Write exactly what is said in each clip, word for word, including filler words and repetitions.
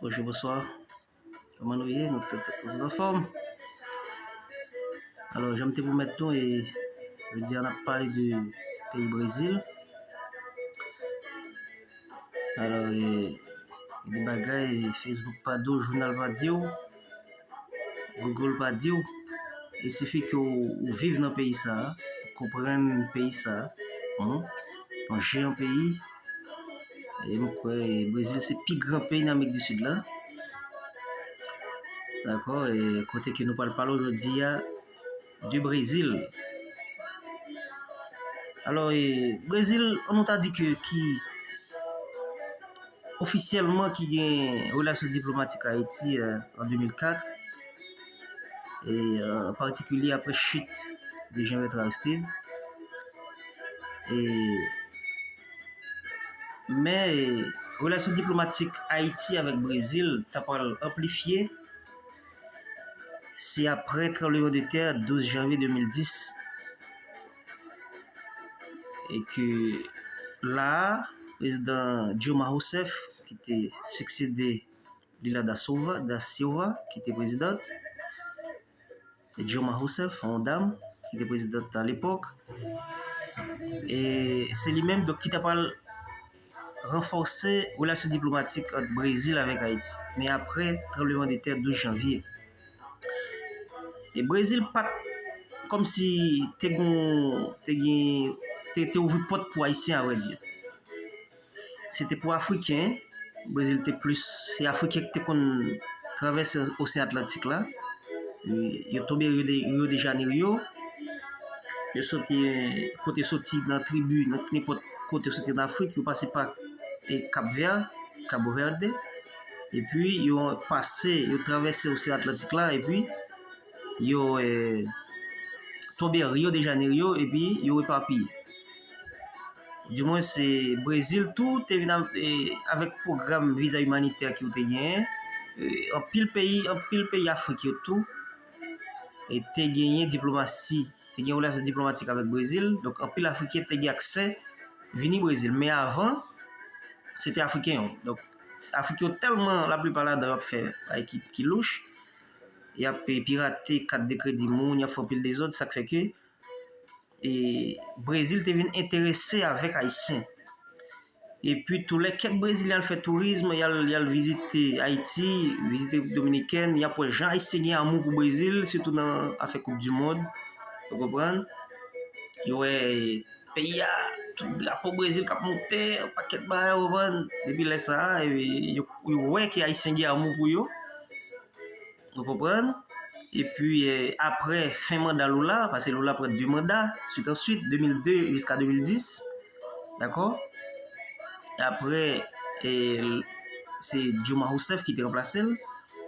Bonjou, bonswa. Kòman nou ye? Nou tout, tout, tout anfòm? Alò, jan m te pwomèt nou, e, jodi a n ap pale de peyi Brezil. Alò, e, gen de bagay Facebook pa di w, jounal pa di w, Google pa di w. Il sifi ke w, ou viv nan peyi sa a, ou konprann peyi sa a. Hmm? Se yon jeyan peyi. E m kwè Brezil se pi gran peyi nan Amerik di Sid la. Dakò? E kote ke nou pral pale jodi a de Brezil. Alò, e, Brezil, an nou ta di ke ki ofisyèlman ki gen relasyon diplomatik Ayiti, e, an de mil kat, e, an patikilye apre chit de Jean Bertrand Aristide. E, men, e, relasyon diplomatik Ayiti avèk Brezil ta pral anplifye, se apre tranblemanntè douz janvye de mil dis, e ke la a, prezidan Dilma Rousseff, ki te siksede Lula da Silva, da Silva, ki te prezidant, Dilma Rousseff, yon dam, ki te prezidant alepòk. E se li menm, donk, ki ta pral ranfòse relasyon diplomatik ant Brezil avèk Ayiti. Men apre tranblemanntè douz janvye. E Brezil pa t kòmsi te gon, te gen, te, te ouvri pòt pou Ayisyen, avrèdi. Se te pou Afriken. Brezil te plis, se Afriken ki te konn travèse Oseyan Atlantik la. E yo tonbe Rio de, Rio de Janeiro. Yo soti, kote soti nan tribi, nan nenpòt kote soti nan Afrik, yo pase pa, e, Cap Vert, Cabo Verde. Epi yo pase, yo travèse Oseyan Atlantik la, epi yo, e, tonbe Rio de Janeiro, epi yo epapiye. Dimwen, se Brezil tou te vin a, e, avèk pwogram viza imanitè ke yo te genyen. E, anpil peyi, anpil peyi Afrik yo tou, e, te genyen diplomasi, te gen relasyon diplomatik avèk Brezil. Donk, anpil Afriken te gen aksè vini Brezil. Men avan, se te Afriken yo. Donk, Afriken yo tèlman, laplipa ladan yo ap fè bagay ki, ki louch. Y ap, e, pirate kat de kredi moun, y ap fè anpil dezòd, sa k fè ke e Brezil te vin enterese avèk Ayisyen. Epi tou lè kèk Brezilyen al fè tourizm, y al, y al vizite Ayiti, vizite Repiblik Dominikèn, y ap wè jan Ayisyen gen amou pou Brezil, sitou nan afè Koup di Mond. Ou konprann? Yo wè peyi a, tout drapo Brezil k ap monte, yon pakèt bagay, ou konprann? Depi lè sa a, e, yo, yo wè ke Ayisyen gen amou pou yo. Ou konprann? Epi, e, apre fen manda Lula, paske Lula pran de manda, swit an swit, de mil de jiska de mil dis, dakò? Apre, e, se Dilma Rousseff ki te ranplase l.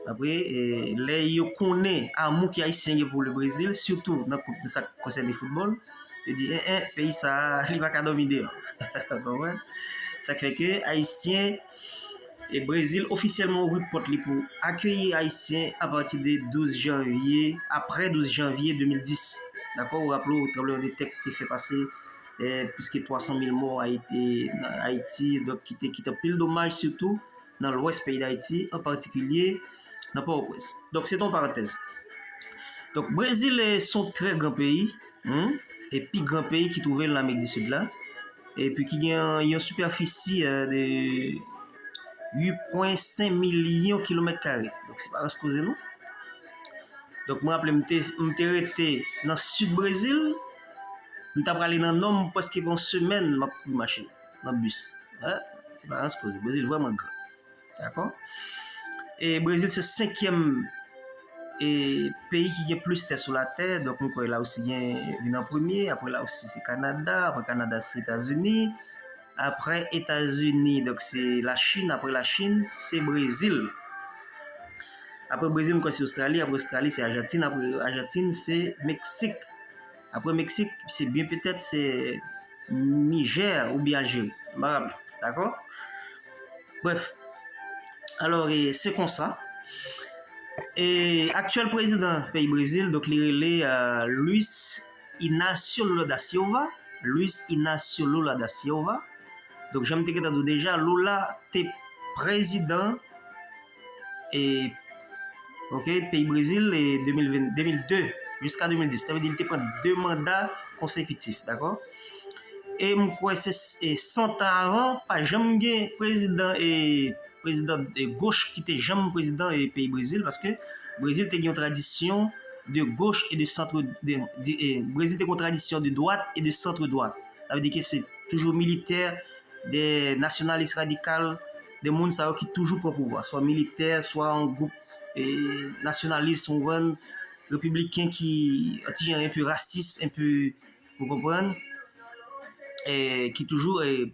Apre, e, lè yo konnen amou ke Ayisyen gen pou le Brezil, sitou nan koup, nan sa k konsène foutbòl, yo di, en, en, peyi sa a, li pa ka dòmi deyò. Ou konprann? Sa k fè ke Ayisyen E Brezil ofisyèlman ouvri pòt li pou akeyi Ayisyen apati de douz janvye, apre douz janvye de mil dis. Dakò, ou raple w, tranblemanntè ki te fè pase, eh, plis ke twa san mil mò Ayiti, nan Ayiti, donk ki te kite anpil domaj, sitou nan lwès peyi Dayiti, an patikilye nan Pòtoprens. Donk, se te yon parantèz. Donk, Brezil, eh, se yon trè gran peyi, hmm, e pi gran peyi ki twouve l nan Amerik di Sid la, epi ki gen yon sipèfisi, eh, de uit pwen senk milyon kilomèt kare. Donk, se pa rans koze, non. Donk, mwen raple m te, m te rete nan sid Brezil, m t ap prale nan nò, m prèske yon semèn m ap kouri mache nan bis. Eh, se pa rans koze. Brezil vrèman gran. Dakò? E Brezil se senkyèm, e, peyi ki gen plis tè sou latè. Donk, m kwè Larisi gen, vin an premye. Apre Larisi, se Kanada. Apre Kanada, se Etazini. Apre Etazini, donk, se Lachin. Apre Lachin, se Brezil. Apre Brezil, m kwè se Ostrali. Apre Ostrali, se Ajantin. Apre Ajantin, se Meksik. Apre Meksik, se byen petèt, se Nijè oubyen Aljeri. M pa raple. Dakò? Brèf. Alò, e, se konsa. E aktyèl prezidan peyi Brezil, donk, li rele, eh, Luiz Inácio Lula da Silva. Luiz Inácio Lula da Silva. Donk, jan m te gentan di w deja, Lula te prezidan, e, ok, peyi Brezil, e de mil ven, de mil de jiska de mil dis. Sa vle di li te pran de manda konsekitif, dakò? E m kwè se, e san tan avan, pa janm gen prezidan, e prezidan de goch ki te janm prezidan e peyi Brezil, paske Brezil te gen yon tradisyon de goch e de centre, de, de, e Brezil te gen yon tradisyon de dwat e de centre dwat. Sa vle di ke se toujou militè, de nasyonalis radikal, de moun sa yo ki toujou pran pouvwa, swa militè, swa yon gwoup, e, nasyonalis, ou konprann, repibliken ki, an ti jan, enpe rasis, enpe, ou konprann, e, ki toujou, e,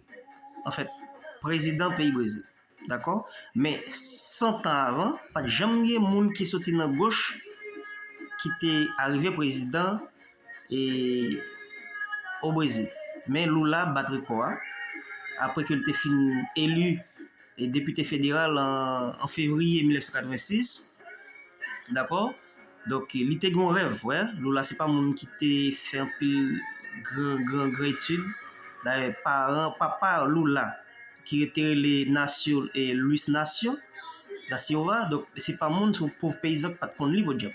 anfèt, prezidan peyi Brezil. Dakò? Men san tan avan, pa t janm gen moun ki soti nan goch ki te arive prezidan, e, o Brezil. Men Lula bat rekò a, apre ke l te fin eli, e, depite federal an, an fevriye mil nèf san katrevensis. Dakò? Donk, li te gen yon rèv, wè. Lula se pa moun ki te fè anpil gran, gran, gran etid. Dayè, paran, papa Lula, ki te rele Nacio, e, Luis Nacio da Silva, donk, se pa moun, se yon pòv peyizan ki pa t konn li, podyab.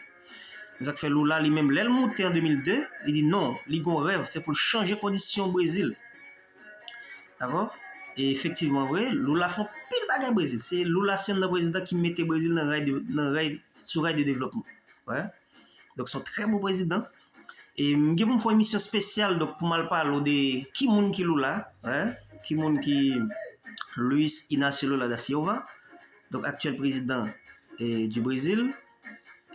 Se sa k fè Lula, li menm, lè l moute an de mil de, li di non, li gen yon rèv, se pou l chanje kondisyon Brezil. Dakò? E efektivman vre, Lula fè anpil bagay Brezil. Se Lula se youn nan prezidan ki mete Brezil nan ray de, nan ray, sou ray de devlopman. Wè. Donk, se yon trè bon prezidan. E m gen pou m fè yon emisyon espesyal, donk, pou m al pale w de ki moun ki Lula, wè, ki moun ki Luis Inácio Lula da Silva, donk, aktyèl prezidan, e, du Brezil.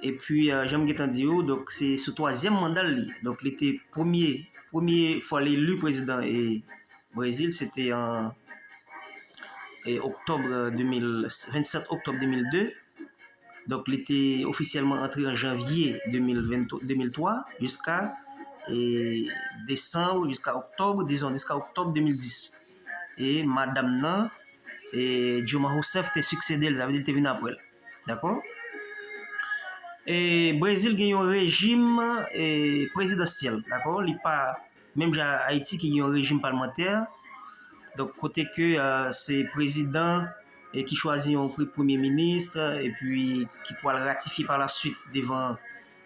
Epi, e, jan m gentan di w, donk, se sou twazyèm manda l li. Donk, li te premye, premye fwa l eli prezidan, e, Brezil, se te an, e, oktòb, e, de mil, vennsèt oktòb de mil de. Donk, li te ofisyèlman antre an janvye de mil ven, de mil twa jiska, e, desanm, jiska oktòb, dizon, jiska oktòb de mil dis. E madanm nan, e, Dilma Rousseff te siksede l, sa vle di li te vin apre l. Dakò? E Brezil gen yon rejim, e, prezidansyèl, dakò? Li pa menm jan Ayiti ki gen yon rejim palmantè. Donk, kote ke, e, se prezidan, e, ki chwazi yon pre-, premye minis, epi ki pou al ratifye pa la swit devan,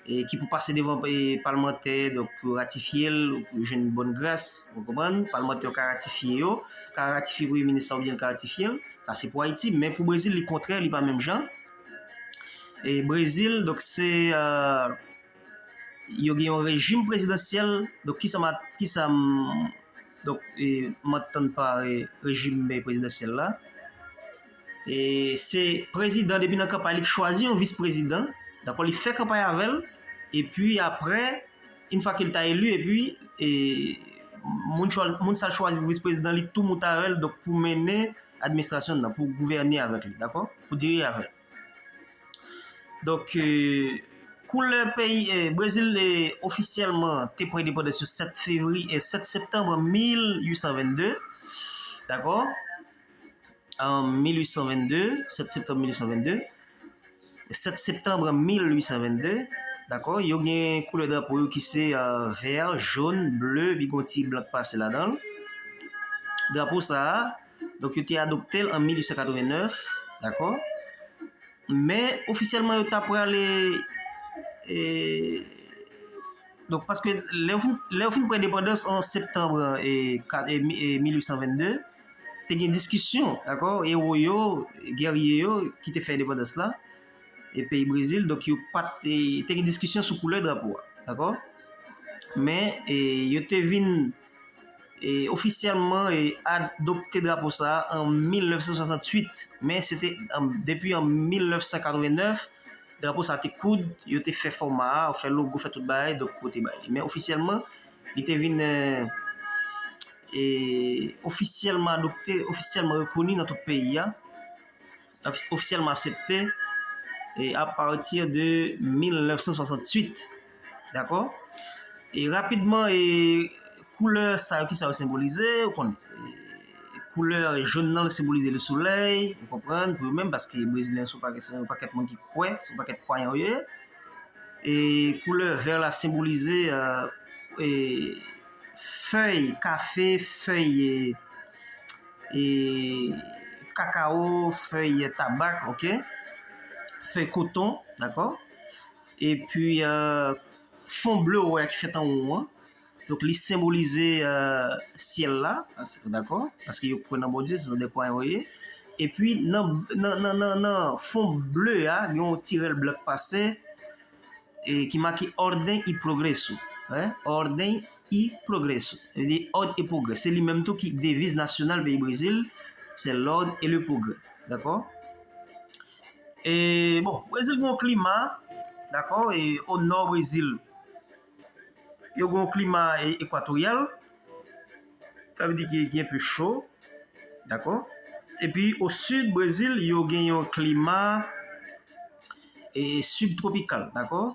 e, ki pou pase devan, e, palmantè, donk, pou ratifye l, pou jwenn bòn gras, ou konprann? Palmantè yo ka ratifye yo, ka ratifye premye minis la oubyen l ka ratifye l. Sa se pou Ayiti, men pou Brezil, li kontrè, li pa menm jan. E Brezil, donk, se, e, yo gen yon rejim prezidansyèl. Donk, kisa m a, kisa m, donk, e, m antann pa, e, rejim, e, prezidansyèl la? E se prezidan, depi nan kanpay, li chwazi yon vis prezidan. Dakò, li fè kanpay avè l. Epi apre, yon fwa ke l ta eli, epi, e, moun, chwa-, moun sa l chwazi pou vis prezidan, li tou moute avè l, donk, pou mennen administrasyon nan, pou gouvène avèk li, dakò? Pou dirije avè l. Donk, e, koulè peyi, e, Brezil, e, ofisyèlman te pran endepandans yo sèt fevriye, e, sèt septanm mil uit san vennde, dakò? An mil uit san vennde, sèt septanm mil uit san vennde, sèt septanm mil uit san vennde, dakò? Yo gen koulè drapo yo ki se, e, vè, jòn, ble, epi gen yon ti blan k pase ladan l. Drapo sa a, donk, yo te adopte l an mil uit san katrevennèf, dakò? Men, ofisyèlman, yo ta prale, e, donk, paske lè yo fin, lè yo fin pran endepandans an septanm, e, kat, e, mi-, e, mil uit san vennde, te gen diskisyon, dakò? Ewo yo, gèrye yo, ki te fè endepandans la, e peyi Brezil, donk, yo pa t, e, te gen diskisyon sou koulè drapo a, dakò? Men, e, yo te vin e, ofisyèlman, e, adopte drapo sa a an mil nèf san swasanntuit, men se te an, depi an mil nèf san katrevennèf, drapo sa a te koud, yo te fè fòma a, fè logo, fè tout bagay, donk yo te bay li. Men ofisyèlman, li te vin, e, e, ofisyèlman adopte, ofisyèlman rekoni nan tout peyi a. Ofis-, ofisyèlman aksepte, e, apati de mil nèf san swasanntuit. Dakò? E rapidman, e, koulè sa yo, ki sa yo senbolize, ou konnen. E, koulè jòn nan senbolize lesolèy, ou konprann, pou yo menm, paske Brezilyen se yon pakèt, se yon pakèt moun ki kwè, se yon pakèt kwayan yo ye. E koulè vè la senbolize, e, e, fèy kafe, fèy, e, e, kakao, fèy tabak, ok? fèy koton, dakò? Epi, euh, fon ble ou wè ki fèt anwo an. Donk, li senbolize, euh, syèl la, dakò? Paske yo kwè nan Bondye, se zòn de kwayans yo ye. Epi, nan, nan, nan, nan, nan fon ble a, gen yon ti rèl blan k pase, e ki make Ordem e Progresso, hein? Ordem e Progresso. Sa vle di òd e pwogrè. Se li menm tou ki deviz nasyonal peyi Brezil, c'est l'ordre et le progrès. Dakò? E, bon, Brezil gen yon klima, dakò? E o nò Brezil, yo gen yon klima e, ekwatoryal. Sa vle di ki, ki enpe cho, dakò? Epi o sid Brezil, yo gen yon klima e, sibtwopikal, dakò?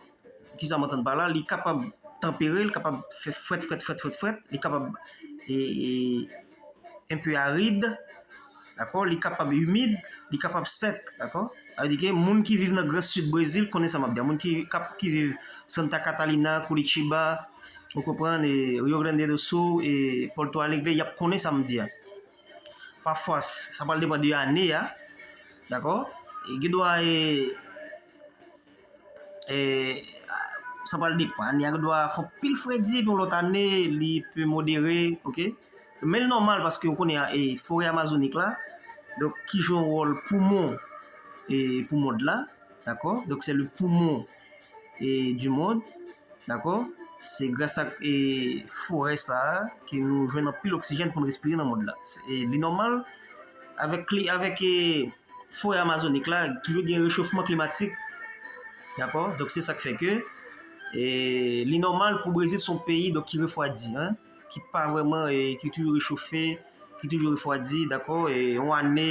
Kisa m antann pa la? Li kapab tanpere, li kapab fè frèt, frèt, frèt, frèt, frèt, li kapab e, e, enpe arid, dakò? Li kapab imid, li kapab sèk, dakò? Sa vle di ke moun ki viv nan Gran Sid Brezil konnen sa m ap di a. Moun ki, k ap, ki viv Santa Catarina, Curitiba, ou konprann, e Rio Grande do Sul, e Porto Alegre, y ap konnen sa m di a. Pafwa, sa pral depann de ane a, dakò? E gen dwa, e, e, sa pral depann. Ane a gen dwa fè anpil fredi, epi yon lòt ane, li pe modere, oke? Men li nòmal paske ou konnen, e, forè amazonik la, donk, ki jwe yon wòl poumon, e, pou mond la, dakò? Donk, se le poumon, e, du monde, dakò? Se gras ak, e, forè sa a ke nou jwenn anpil oksijèn pou n respire nan mond la. Se, e, li nòmal avèk kli-, avèk, e, forè amazonik la, toujou gen rechofman klimatik. Dakò? Donk, se sa k fè ke, e, li nòmal pou Brezil se yon peyi, donk, ki refwadi, hein, ki pa vrèman, e, ki toujou rechofe, ki toujou refwadi, dakò? E, yon ane,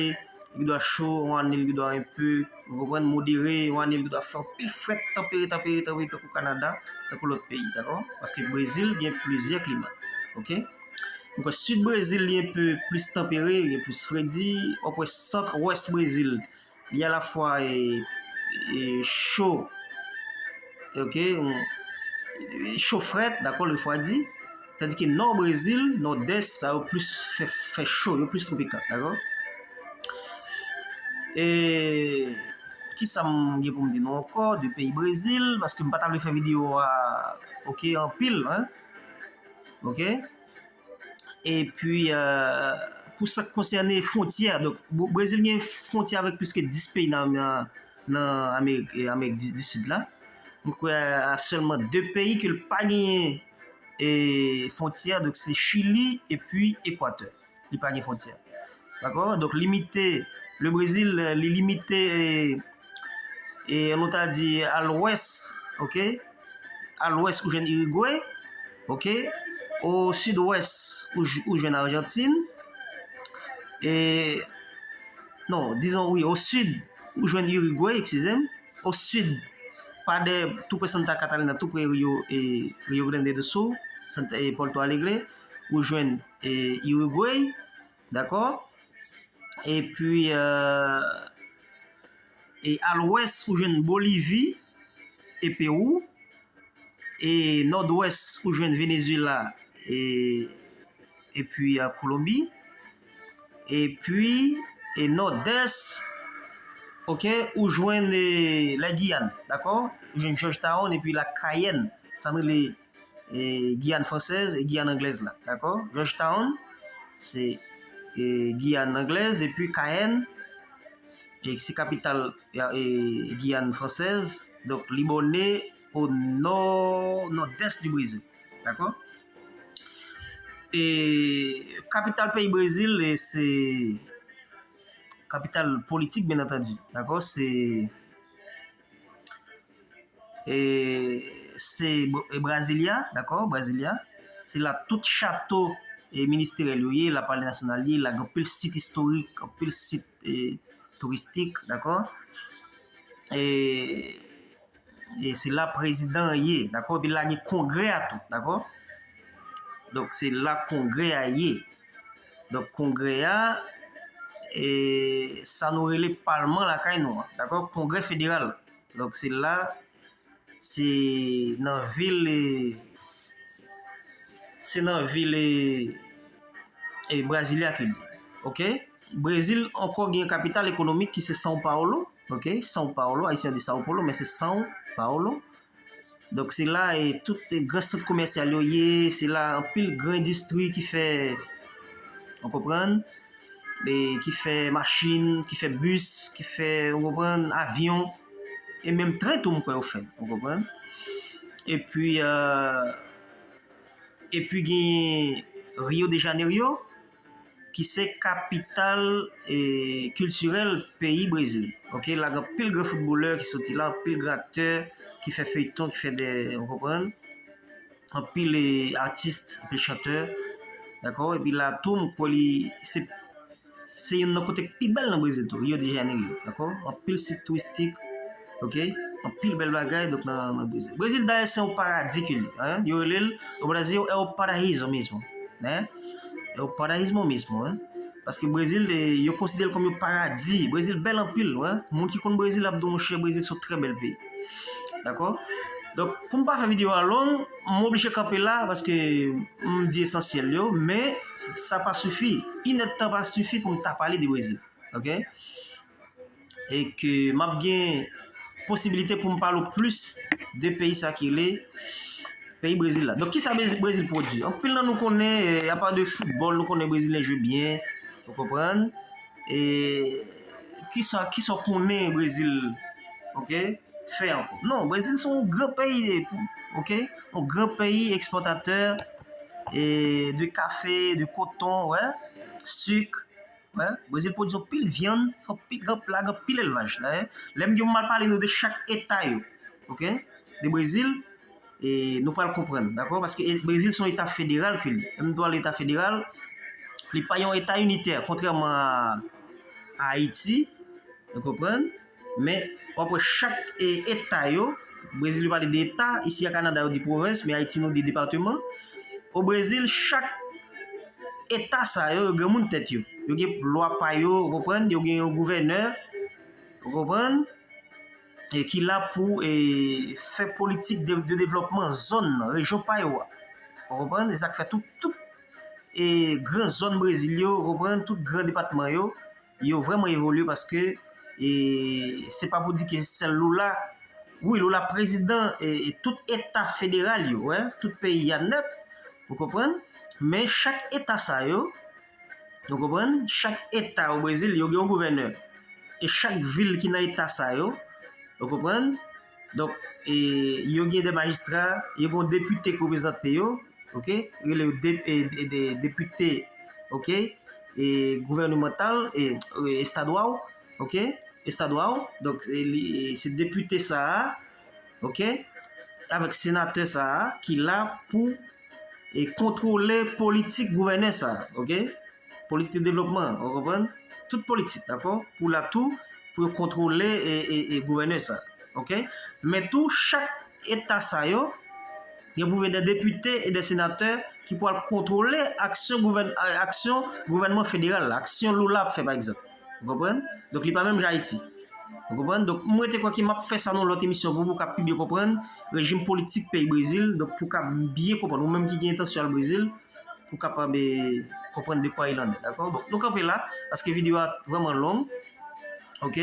li dwa cho, yon ane, li dwa enpe, ou konprann, modere, yon ane, li dwa fè anpil frèt, tanpere, tanpere, tanpere, tankou Kanada, tankou lòt peyi, dakò? Paske Brezil gen plizyè klima, oke? Donk, sid Brezil, li enpe plis tanpere, gen plis fredi. W ap wè sant wès Brezil, li alafwa, e, e, cho, oke, e, cho frèt, dakò, refwadi. Tandis ke nò Brezil, nòdès, sa yo plis fè, fè cho, yo plis twopikal, dakò? E kisa m gen pou m di nou ankò de peyi Brezil, paske m pa ta vle fè videyo a, oke, anpil, hein? Oke? Epi, euh, pou sa k konsène fwontyè, donk, Bo-, Brezil gen fwontyè avèk plis ke dis peyi nan, nan, nan Amerik, eh, Amerik di, di Sid la. M kwè a sèlman de peyi ke l pa genyen, eh, fwontyè, donk se Chili epi Ekwatè. Li pa gen fwontyè. Dakò? Donk, limite, le Brezil, eh, li limite, eh, e nou ta di a lwès, oke? A lwès, ou jwenn Irigwe, oke? O sidwès, ou j-, ou jwenn Ajantin. E, non, dizon, wi, o sid, ou jwenn Irigwe, eskize m. O sid, pa dèyè, tou pre Santa Catarina, tou pre Rio, e, Rio Grande do Sul, Santa, e, Porto Alegre, ou jwenn, e, Irigwe, dakò? Epi, euh, e a lwès, ou jwenn Bolivi e Pewou. E nòdwès, ou jwenn Venezuela e, epi, euh, Kolonbi. Epi, e nòdès, oke, ou jwenn, e, la Giyàn, dakò? Ou jwenn Georgetown epi la Cayenne. Sa nou rele e, Giyàn fransèz e Giyàn anglèz la, dakò? Georgetown, se, e, Giyàn anglèz, epi Cayenne, e, se kapital, e, Giyàn fransèz. Donk, li bòne o nò, nòdès di Brezil, dakò? E kapital peyi Brezil, e, se kapital politik, byen antandi, dakò? Se e, se Br-, e Brasilia, dakò, Brasilia. Se la tout chato, e, ministeryèl yo ye, la Palè Nasyonal ye, la gen anpil sit istorik, anpil sit, e, touristik, dakò. E, e se la prezidan an ye, dakò. Epi la gen kongrè a tou, dakò. Donk, se la kongrè a ye. Donk, kongrè a, e, sa nou rele palman lakay nou an, dakò? Kongrè federal. Donk, se la, se nan vil, e, se nan vil, e, e, Brasilia ke l ye. Oke? Brezil ankò gen kapital ekonomik ki se São Paulo. Ok, São Paulo, Ayisyen yo di São Paulo, men se São Paulo. Donk se la e tout gran sant komèsyal yo ye, se la anpil gran endistri ki fè, ou konprann, e ki fè machin, ki fè bis, ki fè, ou konprann, avyon, e menm tren tou m kwè yo fè, ou konprann. Epi, euh, epi gen Rio de Janeiro, ki se kapital e kiltirèl peyi Brezil. Ok, la gen anpil gran foutbolè ki soti la, anpil gran aktè ki fè feyton, ki fè de, ou konprann? Anpil e, atis, anpil chantè. Dakò? Epi la tou, m kwè li se se youn nan kote k pi bèl nan Brezil tou, Rio de Janeiro. Dakò? Anpil sit touristik. Ok? Anpil bèl bagay donk nan, nan Brezil. Brezil dayè se yon paradi ke li, hein? Yo rele l, o Brasil é o paraíso mesmo, né? É o paraíso mesmo, hein? Paske Brezil, eh, yo konsidere l kòm yon paradi. Brezil bèl anpil, hein? Moun ki konn Brezil ap di w, monchè, Brezil se yon trè bèl peyi. Dakò? Donk, pou m pa fè videyo a long, m oblije kanpe la paske m di esansyèl yo, men sa pa sifi. Inèdtan pa sifi pou m ta pale de Brezil. Ok? E ke m ap gen posibilite pou m pale w plis de peyi sa ki rele peyi Brezil la. Donk, kisa Brezil, Brezil pwodui? Anpil nan nou konnen, eh, apa de foutbòl, nou konnen Brezilyen jwe byen, ou konprann? E kisa, kisa w konnen Brezil, ok, fè ankò? Non, Brezil se yon gran peyi, ok? Yon gran peyi ekspòtatè, e de kafe, de koton, wè, sik, wè. Brezil pwodui anpil vyann, fè anpil, gen anpil, gen anpil elvaj, dayè. Lè m gen pou m al pale nou de chak eta yo, ok, de Brezil, e nou pral konprann, dakò? Paske e, Brezil se yon eta federal ke li. Menm tou a leta federal, li pa yon eta initè, kontrèman a, a Ayiti, ou konprann? Men, w ap wè chak e, eta yo, Brezil yo pale de eta, isi a Kanada yo di pwovens, men Ayiti nou di depatman. O Brezil, chak eta sa yo, yo gen moun tèt yo. Yo gen lwa pa yo, ou konprann? Yo gen yon gouvènè, ou konprann? E ki la pou e, fè politik de, de devlòpman zòn nan, rejyon pa yo a. Ou konprann? E sa k fè tout, tout e, gran zòn Brezil yo, ou konprann? Tout gran depatman yo, yo vrèman evolye paske e, se pa pou di ke sèl Lula, wi, Lula prezidan e, e tout eta federal yo, wè, tout peyi a nèt, ou konprann? Men chak eta sa yo, ou konprann? Chak eta o Brezil, yo gen yon gouvènè. E chak vil ki nan eta sa yo, ou konprann? Donk, e, yo gen de majistra, yo gen yon depite ki reprezante yo, ok? Yo rele yo de, e, de, de, depite, ok? E, gouvènemantal, e, e, estadwal, ok? Estadwal, donk, e, li, e, se depite sa a, ok? Avèk senatè sa a ki la pou e kontwole politik gouvènè sa, ok? Politik de devlopman, ou konprann? Tout politik, dakò? Pou la tou, pou yo kontwole e, e, e gouvènè sa, ok? Men tou, chak eta sa yo, gen pou gen de depite e de senatè ki pral kontwole aksyon gouvèn, aksyon gouvènman federal la, aksyon Lula ap fè, pa egzanp. Ou konprann? Donk, li pa menm jan Ayiti. Ou konprann? Donk, mwen te kwè ke m ap fè sa nan lòt emisyon pou, pou w ka pi byen konprann rejim politik peyi Brezil. Donk, pou w ka byen konprann, ou menm ki gen entansyon al Brezil, pou w kapab, eh, konprann de kwa il en est, dakò? Donk, nou kanpe la, paske videyo a vrèman long. Ok?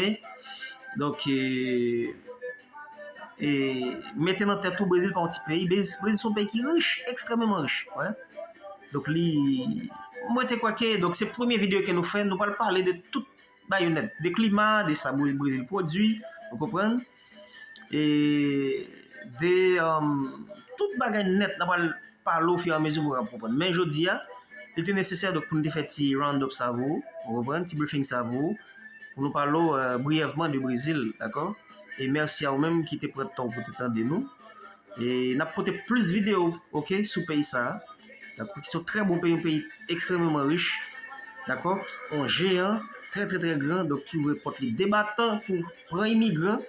Donk, eh, e mete nan tèt ou, Brezil pa yon ti peyi. Brezil, Brezil se yon peyi ki rich, ekstrèmeman rich. Wè. Donk, li, mwen te kwè ke, donk, se premye videyo ke nou fè, nou pral pale de tout bagay yo nèt. De klima, de sa Bre-, Brezil pwodui, ou konprann? E de, um, tout bagay nèt, n ap pral pale ofiramezi pou w ap konprann. Men jodi a, li te nesesè, donk, pou n te fè ti round-up sa pou ou, ou konprann, ti briefing sa pou ou, pou nou pale w, eh, briyèvman de Brezil, dakò? E mèsi a ou menm ki te pran tan w pou te tande nou. E n ap pote plis videyo, ok, sou peyi sa a. Dakò? Ki se yon trè bon peyi, yon peyi ekstrèmeman rich. Dakò? Yon jeyan, trè, trè, trè gran, donk ki ouvri pòt li de batan pou pran imigran,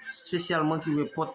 espesyalman ki ouvri pòt